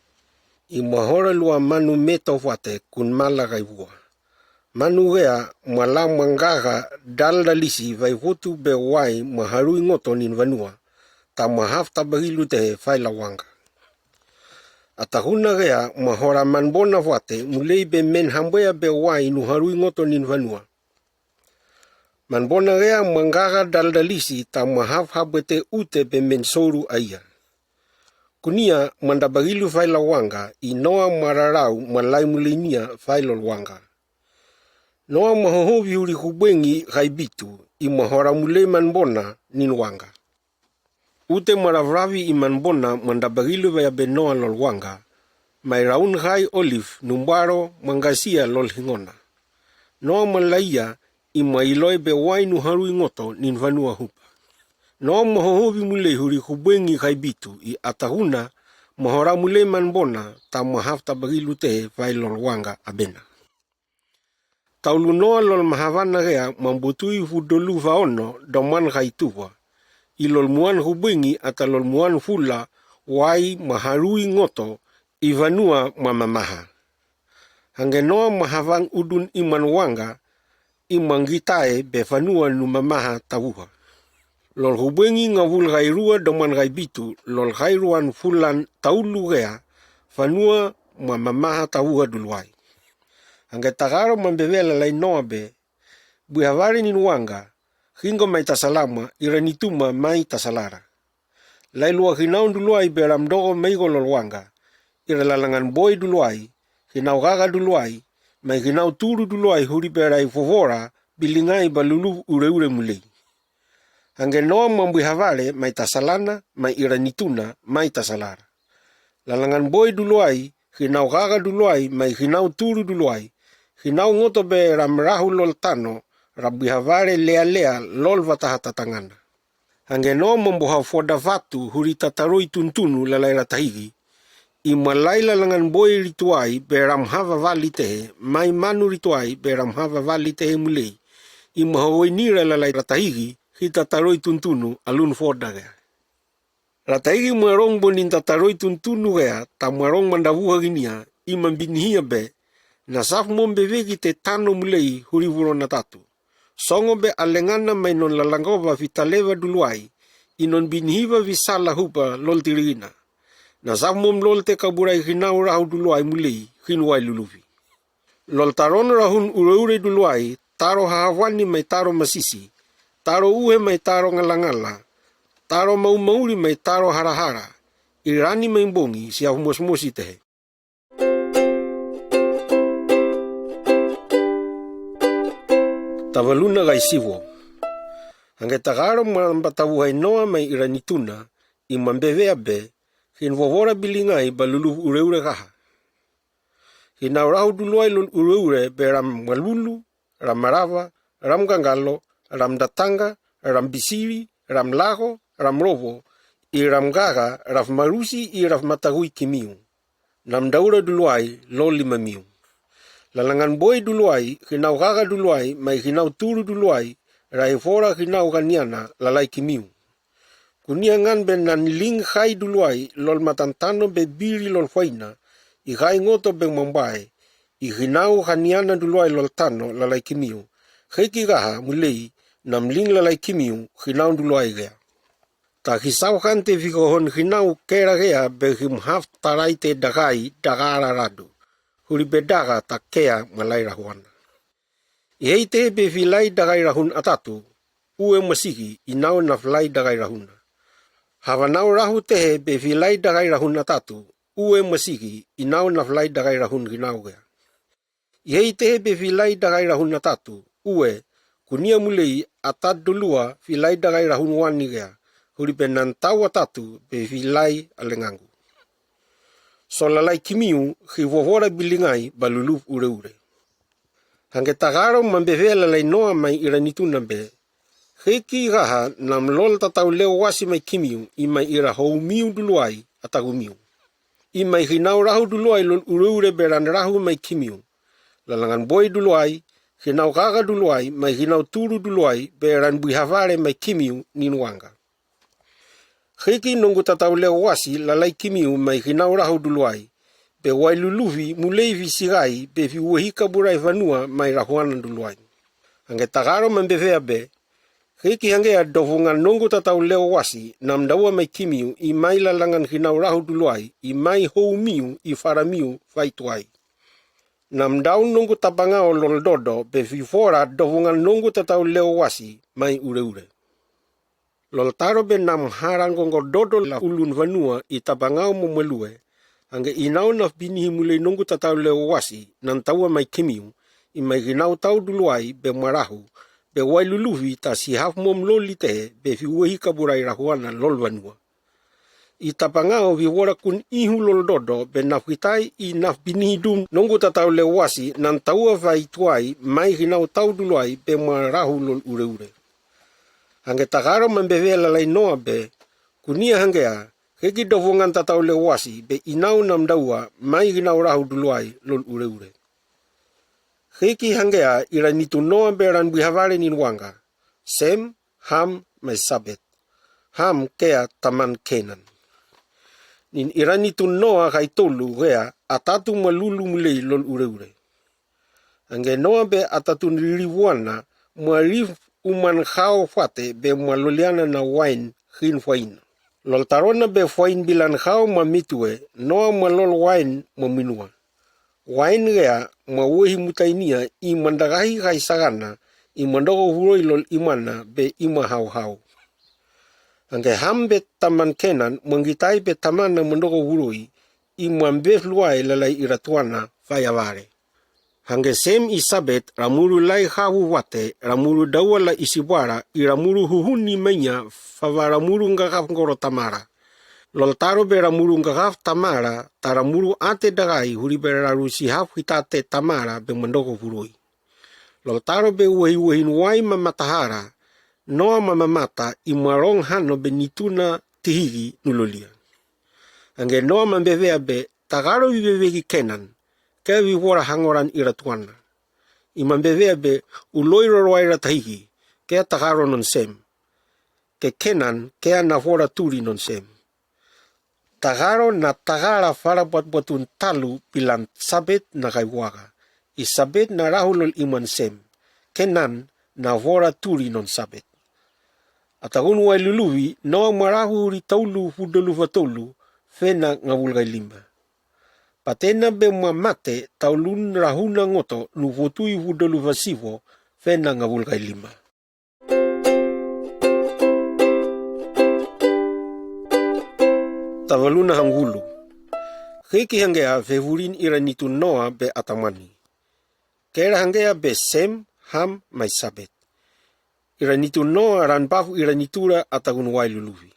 I mahora lua manu meto fate kun mala kai vua. Manu kea mala mangaga daldalisi vai votu be wai maharui ngoto nin vanua, ta mahaf tabagilu te fai la wanga. Atahuna kea mahora manbona fate mulei be men hambea be wai nu harui ngoto nin vanua. Manbona kea mangaga daldalisi ta mahaf habete ute be men soru aia. Kunia mandabagilu fai la wanga i noa mararau malai muleinia fai lol wanga. Noa mahohovi huri hubuengi kai bitu i mahora mulei manbona nin wanga. Ute maravravi i manbona mandabagilu vea be noa lol wanga. Mai raun kai olif numbaro mangasia lol hingona. Noa malaia i mailoi be wai nu harui ngoto nin vanua hupa. Noa mahohovi mulei huri hubuengi kai bitu i atahuna mahora mulei manbona ta mahaf tabagilu te fai lol wanga abena. Taulu noa lol mahavana kea mambutui fudolu faono doman kai tuva. I lol muan hubuengi ata lol muan fula wai maharui ngoto i vanua mamamaha. Hangge noa mahavang udun i man wanga i manggitae be vanua nu mamaha tavuha. Lol hubuengi ngavul kai rua doman kai bitu lol kai ruan fulan taulu kea vanua mamamaha tavuha duluai. Hangge takaro mambevela lai noa be, bui havari nin wanga, hingo mai tasalama, ira nituma mai tasalara. Lai lua hinau duluai be ram dogo maigo lol wanga, ira lalangan boe duluai, hinau gaga duluai, mai hinau turu duluai huri be rai fovora, bilingai ba lulu ureure mulei. Hangge noa mambui havare mai tasalana, mai ira nituna, mai tasalara. Lalangan boe duluai, hinau gaga duluai, mai hinau turu duluai, hinau ngoto be ram rahu lol tano, rabui havare lealea lol vataha tatangana. Hangge noa mambuha foda vatu huri tataroi tuntunu lalai ratahigi. I malai lalangan boe rituai be ram hava vali tehe, mai manu rituai be ram hava vali tehe mulei. I mahawai nira lalai ratahigi, hi tataroi tuntunu alun foda kea. Ratahigi marong bonin tataroi tuntunu kea, ta marong mandavuha ginia, i mambinihia be, nasaf mom bevegi te tano mulei huri vurona tatu. Songo be alengana mai non lalangova fitaleva duluai, i non binihiva visala hupa lol tirigina. Nasaf mom lol te kaburai hinau rahu duluai mulei, hinuai luluvi. Lol taron rahun ureure duluai, taro hahawani mai taro masisi, taro uhe mai taro ngalangala, taro maumauli mai taro harahara, irani mai bongi siafu mosimosi tehe. Tavaluna gai sivo. Hangge takaro mambatavuhai Noa mai iranituna, i mambevea be, hin vovora bilingai ba luluv ureure kaha. Hinau rahu duluai lol ureure be ram malulu, ram marava, ram gangalo, ram datanga, ram bisiri, ram lago, ram rovo, i ram gaga, raf marusi, i raf matagui kimiu. Nam daura duluai, lol limamiu. Lalangan boi duluai, hinau gaga duluai, mai hinau turu duluai, rai fora hinau ganiana, lalai kimiu. Kunia ngan be nan ling hai duluai lol matantano be biri lol faina, i hai ngoto be mambae, i hinau haniana duluai lol tano lalai kimiu, heki gaha mulei, nam ling lalai kimiu, hinau duluai gea. Ta hisau hante fikohon hinau kera gea be him haf tarai te dagai, dagara radu. Huri be daga ta kea malai rahuana. Ihei tehe be filai dagai rahun atatu, ue masiki, inau naf lai dagai rahuna. Havanau rahu tehe be filai dagai rahun atatu, ue masiki, inau naf lai dagai rahun hinau gea. Ihei tehe be filai dagai rahun atatu, ue, kunia mulei atat dulua filai dagai rahun wani gea, huri be nan tau atatu be filai alengangu. So lalai kimiu, hi vovora bilingai ba luluv ureure. Hangge takaro mambevea lalai Noa mai iranituna be. Heki gaha nam lol tatau leo wasi mai kimiu, i mai ira houmiu duluai, atagumiu. I mai hinau rahu duluai lol ureure be ran rahu mai kimiu. Lalangan boi duluai, hinau gaga duluai, mai hinau turu duluai, be ran bui havare mai kimiu nin wanga. Heki nonggu tatau leo wasi lalai kimiu mai hinau rahu duluai. Be wai luluvi mulei fi sigai be fi wehi kaburai fanua mai rahuana duluai. Hangge takaro mambevea be. Heki hangge a dovungan nonggu tatau leo wasi nam daua mai kimiu i mai lalangan hinau rahu duluai i mai houmiu i faramiu faituai. Nam dau nonggu tapangao lol dodo be fi fora dovungan nonggu tatau leo wasi mai ureure. Lol taro be nam harang gonggo dodo la ulun fanua i tapangao mo malue. Hangge inau naf binihi mulei nonggu tatau leo wasi nan taua mai kimiu, i mai hinau tau duluai be marahu, be wai luluvi ta sihaf mom loli tehe be fi wehi kaburai rahuana lol fanua. I tapangao vi wora kun ihu lol dodo be naf hitai i naf binihi dum nonggu tatau leo wasi nan taua faituai mai hinau tau duluai be marahu lol ureure. Hangge takaro mambevea lalai Noa be, kunia hangge a, heki dovungan tatau leo wasi be inau nam daua mai hinau rahu duluai lol ureure. Heki hangge a iranitun Noa be ran bui havare nin wanga. Sem, Ham, mai Sabet. Ham kea taman Kenan. Nin iranitun Noa hai tolu gea atatu malulu mulei lol ureure. Hangge Noa be atatun ririvuana, mua rif uman hao fate be mua loliana na wain hin faina. Lol tarona be fain bilan hao ma mitue, Noa mua lol wain ma minua. Wain gea ma wehi mutainia i mandagahi hai sagana, i mandoko huroi lol imana be ima hao hao. Hangge Ham be taman Kenan, mangitai be tamana mandoko huroi, i mambef luai lalai iratuana fai avare. Hangge Sem i Sabet, ramuru lai havu wate, ramuru daua la isibara, i ramuru huhuni menya, fava ramuru ngagaf ngoro tamara. Lol taro be ramuru ngagaf tamara, ta ramuru ate dagai huri be raru sihaf hitate tamara be mandoko huroi. Lol taro be wehi wehin wai ma matahara, Noa ma mamata i marong hano be nituna tihigi nulolia. Hangge Noa mambevea be takaro viveveki Kenan, kea vivora hangoran iratuana. I mambevea be uloi roroai ratahigi, kea takaro non Sem. Ke Kenan, kea na fora turi non Sem. Takaro na takara fara buat buatun talu bilan Sabet na kai waga. I Sabet na rahu lol iman Sem. Kenan na fora turi non Sabet. Atagun wai luluvi, Noa marahu ri taulu fudalu fatolu, fena ngavul kai lima. Patena be mamate taulun rahuna ngoto nu fotui fudalu fasivo, fenangahulu kai lima. Tavaluna hangulu. Heiki hangea fehurin iranitun Noa be ʻatamani. Kera hangea be Sem, Ham, mai Sapet. Iranitun Noa ran bav iranitura ʻatahun wai luluvi.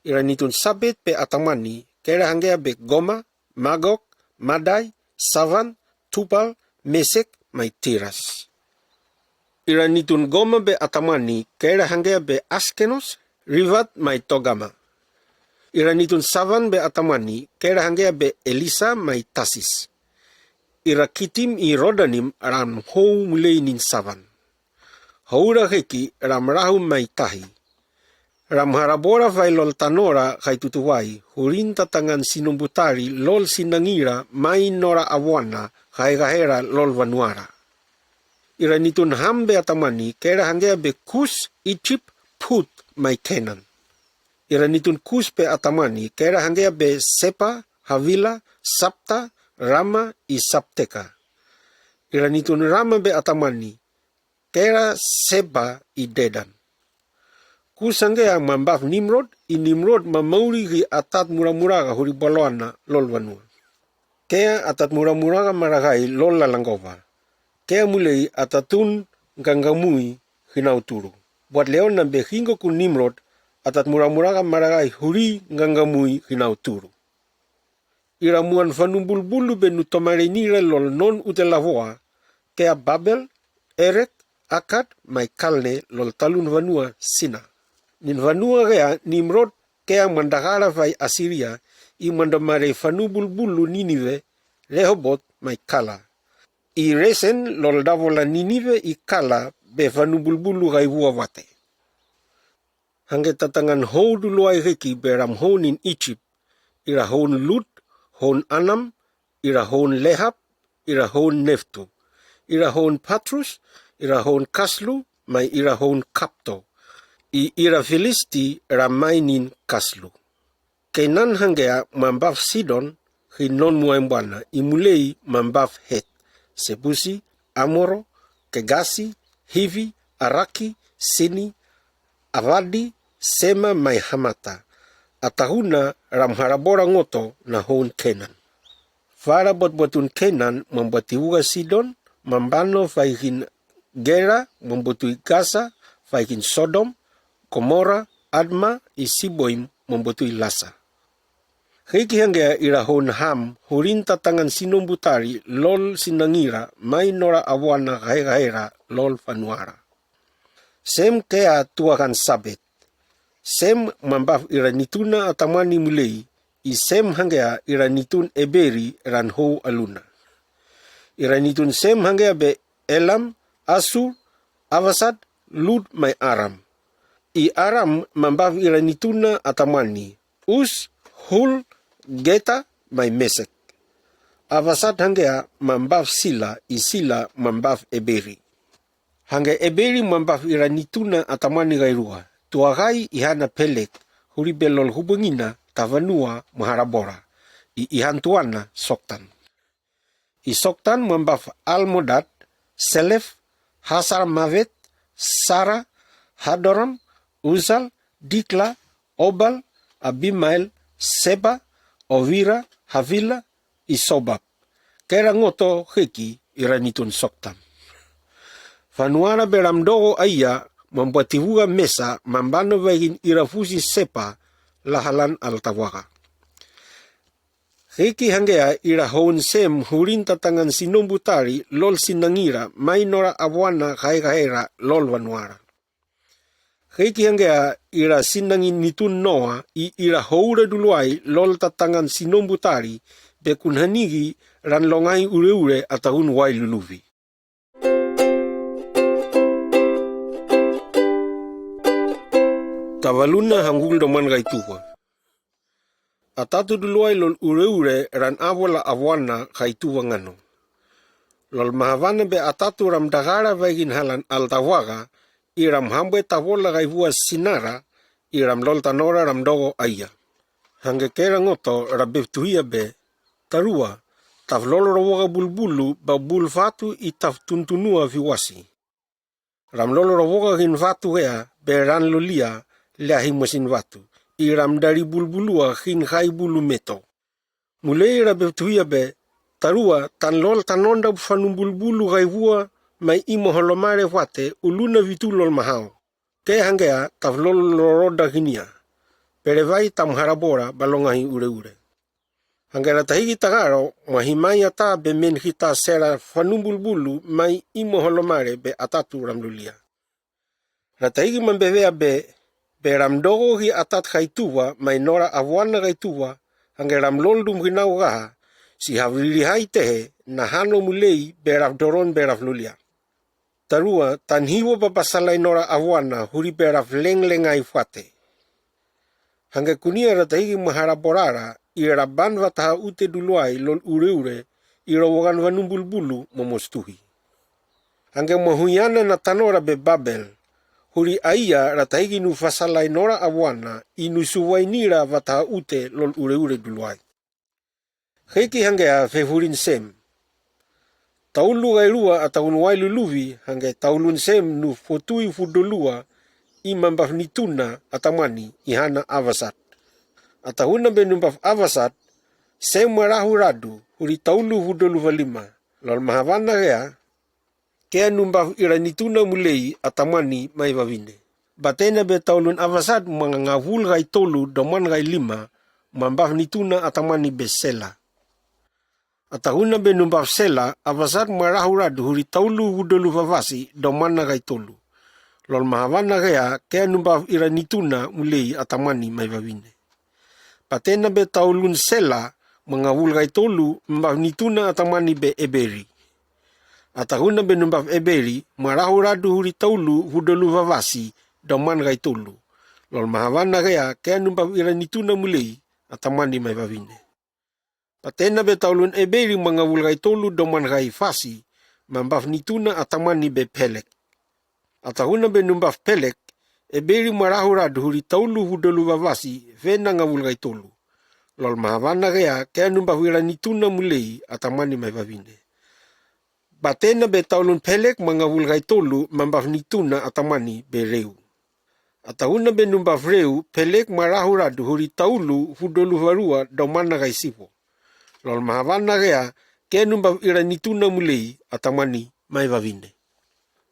Iranitun Sapet be ʻatamani, kera hangea be Goma, Magog, Madai, Savan, Tubal, Mesek, mai Tiras. Iranitun Goma be ʻatamani, kera hangea be Askenos, Rivat, mai Togama. Iranitun Savan be ʻatamani, kera hangea be Elisa, mai Tasis. Ira Kitim ʻi Rodanim ram hou mulei nin Savan. Houra heiki ram rahu mai tahi. Ram harabora fai lol tanora kai tutuwai, hurin tatangan sinombutari lol sinangira mai nora ʻawana kai kahera lol vanuara. Iranitun Ham be ʻatamani, kera hangea be Kus, Ijip, Put, mai Kenan. Iranitun Kus be ʻatamani, kera hangea be Seba, Havila, Sapta, Rama, ʻi Sapteka. Iranitun Rama be ʻatamani, kera Seba ʻi Dedan. Kus hangea mambav Nimrod, ʻi Nimrod mamauri hi ʻatat muramuraga huri baloana lol vanua. Kea ʻatat muramuraga maragai lol lalangova. Kea mulei ʻatatun ngangamui hinauturu. Buat leona be hingo ku Nimrod ʻatat muramuraga maragai huri ngangamui hinauturu. Ira muan fanubulubulu be nu tomarenira lol non ʻutelavoa, kea Babel, Erek, Akad, mai Kalne lol talun vanua Sina. Nin vanua gea Nimrod kea mandagara fai Asiria, ʻi mandomare fanubulubulu Ninive, Rehobot, mai Kala. ʻI Resen lol davola Ninive ʻi Kala be fanubulubulu kai vua vate. Hangge tatangan hou duluai heiki be ram hou nin Ijip, ira houn Lut, houn Anam, ira houn Lehab, ira houn Neftu, ira houn Patrus, ira houn Kaslu, mai ira houn Kapto. ʻI ira Filisti ram mai nin Kaslu. Kenan hangea mambav Sidon, hi non muaimbuana ʻi mulei mambav Het, Sebusi, Amoro, Kegasi, Hivi, Araki, Sini, Avadi, Sema, mai Hamata. ʻAtahuna ram harabora ngoto na houn Kenan. Fara botbotun Kenan mambuat tivuga Sidon, mambano fai hin Gera, mambotui Gasa, fai hin Sodom, Gomora, Adma, ʻi Siboim, mambotui Lasa. Heiki hangea ira houn Ham, hurin tatangan sinombutari lol sinangira mai nora ʻawana kahekahera lol vanuara. Sem kea tuakan Sapet. Sem mambav iranituna ʻatamani mulei, ʻi Sem hangea iranitun Eberi ran hou ʻaluna. Iranitun Sem hangea be Elam, Asur, Avasad, Lud, mai Aram. ʻI Aram mambav iranituna ʻatamani, Us, Hul, Geta, mai Mesek. Avasad hangea mambav Sila, ʻi Sila mambav Eberi. Hangge Eberi mambav iranituna ʻatamani kairua, tuakai ʻi hana Pelek, huri be lol hubungina tavanua maharabora, ʻi ʻi han tuana Soktan. ʻI Soktan mambav Almodad, Selef, Hasar Mavet, Sara, Hadoram, Uzal, Dikla, Obal, Abimael, Seba, Ovira, Havila, ʻi Sobab. Kera ngoto heiki iranitun Soktan. Vanuara be ram dogo ʻaia mambuat tivuga Mesa, mambano fai hin ira fusi Sepa lahalan ʻal tavaka. Heiki hangea ira houn Sem hurin tatangan sinombutari lol sinangira mai nora ʻawana kahekahera lol vanuara. Heiki hangea ira sinanginitun Noa ʻi ira houra duluai lol tatangan sinombutari, be kun hanigi ran longai ureure ʻatahun wai luluvi. Tavaluna hangul doman kaituva. ʻAtatu duluai lol ureure ran ʻavola ʻawana kaituva ngano. Lol mahavana be ʻatatu ram dagara fai hin halan ʻal tavaka, ʻi ram hambue tavola kaivua Sinara, ʻi ram lol tanora ram dogo ʻaia. Hangge kera ngoto ra bevtuhia be, tarua, tav lolo rovoka bulbulu ba bul fatu ʻi tav tuntunua fiwasi. Ramlolo rowoka hin watu hea be ran lolia, lea hi masin watu, i ramdari bulbulua hin hai bulu meto. Mulei ra be tuia be, tarua, tan lol tanonda fanum bulbulu gai vua, mai imo holomare wate, uluna vitu lol mahao. Ke hangea, taf lol loroda hinia. Perevai tam harabora, balonga hi ure ure. Hangera tahigi tagaro, mahimai ata be men hita sera fanum bulbulu, mai imo holomare be atatu ramlulia. Ra tahigi mambevea be, be ramdogo hi atat hai tuva, mai nora avuana gai tuva, hange ramlol dum hinau gaha, si havriri hai tehe, na hano mulei, be raf doron be raf lulia. Tarua, tan hivo papasalai nora avuana, huri be raf leng lengai fate. Hangge kunia ra tahigi mahara borara, i raban vataha ute duluai lol ure ure, i rowogan vanum bulbulu momostuhi. Hangge mahuiana na tanora be Babel, huri aia ra tahigi nu fasalai nora avuana, i nu suwai nira vataha ute lol ure ure duluai. Heiki hangea fefurin Sem. Taulu gai rua atahun wai luluvi, hange taulun Sem nu fotui fudolua, i mambaf nituna atamani, i hana avasat. Atahuna be numbaf avasat, Sem marahu radu, huri taulu fudolu valima, lol mahavana gea, kea numbaf ira nituna mulei atamani mai vavine. Batena be taulun avasat manga ngavul gai tolu doman gai lima, mambaf nituna atamani be Sela. Atahuna be numbaf Sela, avasat marahu radu huri taulu fudolu vavasi, domana gai tolu. Lol mahavana gea, kea numbaf ira nituna mulei atamani mai vavine. Patena be taulun Sela, manga ngavul gai tolu, mambaf nituna atamani be Eberi. Atahuna be numbaf Eberi, marahu radu huri taulu fudolu vavasi, doman gai tolu. Lol mahavana gea, kea numbaf ira nituna mulei atamani mai vavine. Patena be taulun Eberi manga ngavul gai tolu doman gai fasi, mambaf nituna atamani be Pelek. Atahuna be numbaf Pelek, Eberi marahu radu huri taulu fudolu vavasi, fena ngavul gai tolu. Lol mahavana gea, kea numbaf ira nituna mulei atamani mai vavine. Batena be taulun Pelek manga ngavul gai tolu, mambaf nituna atamani be Reu. Atahuna be numbaf Reu, Pelek marahu radu huri taulu fudolu varua domana gai sivo. Lol mahavana gea, kea numbaf ira nituna mulei atamani mai vavine.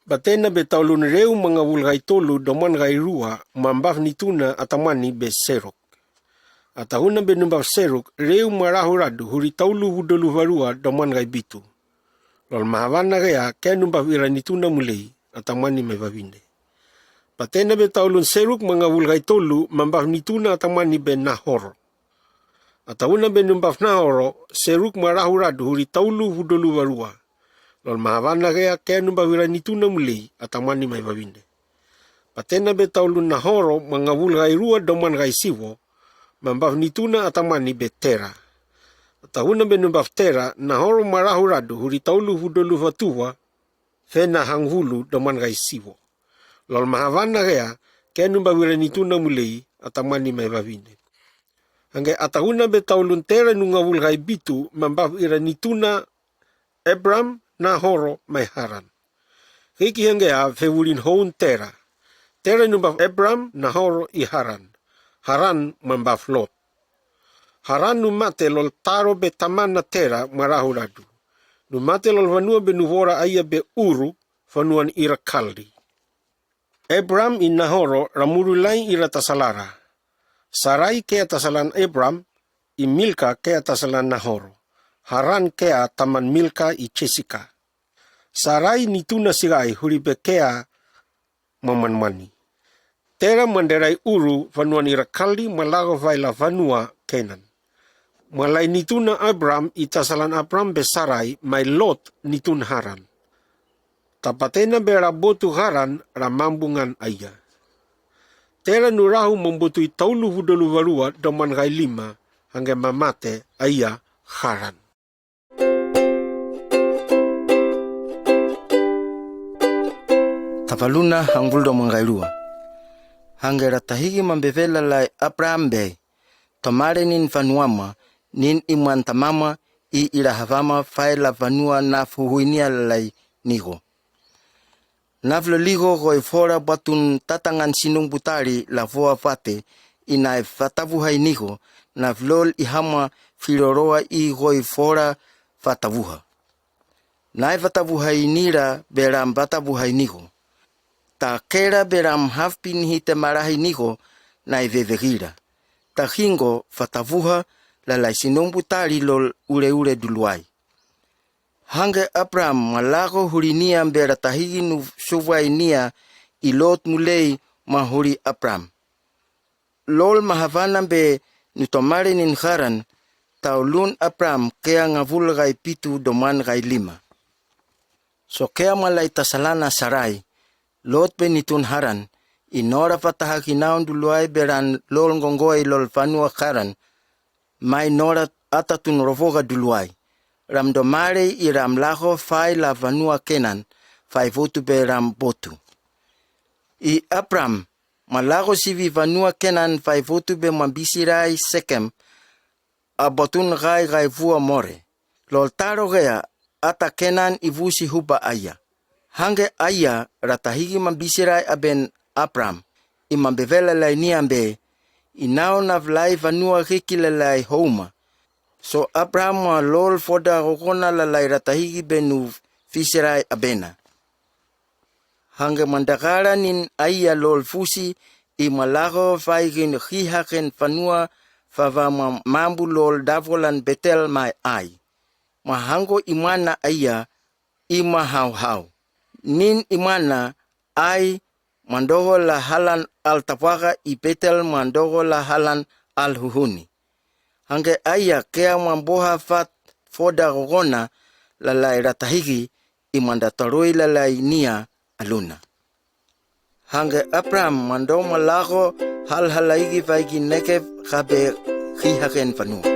Batena be taulun Reu manga ngavul gai tolu doman gai rua, mambaf nituna atamani be Seruk. Atahuna be numbaf Seruk, Reu marahu radu huri taulu fudolu varua doman gai bitu. Lol mahavana gea, kea numbaf ira nituna mulei atamani mai vavine. Patena be taulun Seruk manga ngavul gai tolu, mambaf nituna atamani be Nahoro. Atahuna be numbaf Nahoro, Seruk marahu radu huri taulu fudolu varua. Lol mahavana gea, kea numbaf ira nituna mulei atamani mai vavine. Patena be taulun Nahoro manga ngavul gai rua doman gai sivo, mambaf nituna atamani be Tera. Atahuna be numbaf Tera, Nahoro marahu radu huri taulu fudolu vatuva, fena hangvulu doman gai sivo. Lol mahavana gea, kea numbaf ira nituna mulei atamani mai vavine. Hange atahuna be taulun Tera nu ngavul gai bitu, mambaf ira nituna Abram, Nahoro mai Haran. Heiki hangea fefurin houn Tera. Tera numbaf Abram, Nahoro i Haran. Haran mambaf Lot. Haran nu mate lol taro be tamana Tera marahu radu. Nu mate lol vanua be nu vora aia be Uru, vanuan ira Kaldi. Abram i Nahoro ramurulai ira tasalara. Sarai kea tasalan Abram, i Milka kea tasalan Nahoro. Haran kea taman Milka i Jesika. Sarai nituna sigai huri be kea mamanmani. Tera manderai Uru vanuan ira Kaldi malago vaila vanua Kenan. Malai nituna Abram i tasalan Abram be Sarai mai Lot nitun Haran. Tapatena be ra botu Haran ra mambungan aia. Tera nu rahu mambotu i taulu fudolu varua doman gai lima, hange mamate aia Haran. Tafaluna hangvul doman gai rua. Hange ra tahigi mambevela lai Abram be, tomare nin vanua ma, nin imuan tamama, i ira havama, faila vanua na fuhuinia lai nigo. Nafloliho koifola botun tatangan sinong butali la foa fate, i nai fatavuhai niho, naflol i hama filoloa i koifola fatavuha. Nai fatavuhai nila belam fatavuhai niho. Ta kela belam hafpin hite malahi niho nai vevegila. Ta hingo fatavuha lalai sinong butali lol uleule duluai. Hangge Abram malako hulinia bela tahigi nu suvai nia i Lot mulei mahuli Abram. Lol mahavana be nu tomale nin Haran, taulun Abram kea ngavul gai pitu doman gai lima. So kea malai tasalana Sarai, Lot be nitun Haran, i nora fatahaki naun duluai belan lol ngongoi lol fanua Haran, mai nora atatun rovoga duluai. Ram domale i ram laho fai la fanua Kenan, fai votu be ram botu. I Abram, malako sivi fanua Kenan fai votu be mambisirai Sekem, a botun gai gai vua More. Lol talo gea ata Kenan i vusi huba aia. Hangge aia ratahigi mambisirai aben Abram, i mambevela lai niambe, i nau naflai fanua hiki lalai houma. So Abram ma lol foda gogona lalai ratahigi benu fisirai abena. Hangge mandakala nin aia lol fusi i malako faigin hihaken fanua fava ma mambu lol davolan Betel mai ai. Mahango i mana aia i mahau-hau. Nin i mana ai mandogo la halan al tapaka i Betel mandogo la halan al huhuni. Hangge aia kea mamboha fat foda gogona lalai ratahigi i mandatarui lalai nia aluna. Hangge Abram mando malako hal halaigi faigi Negev kabe hihaken fanua.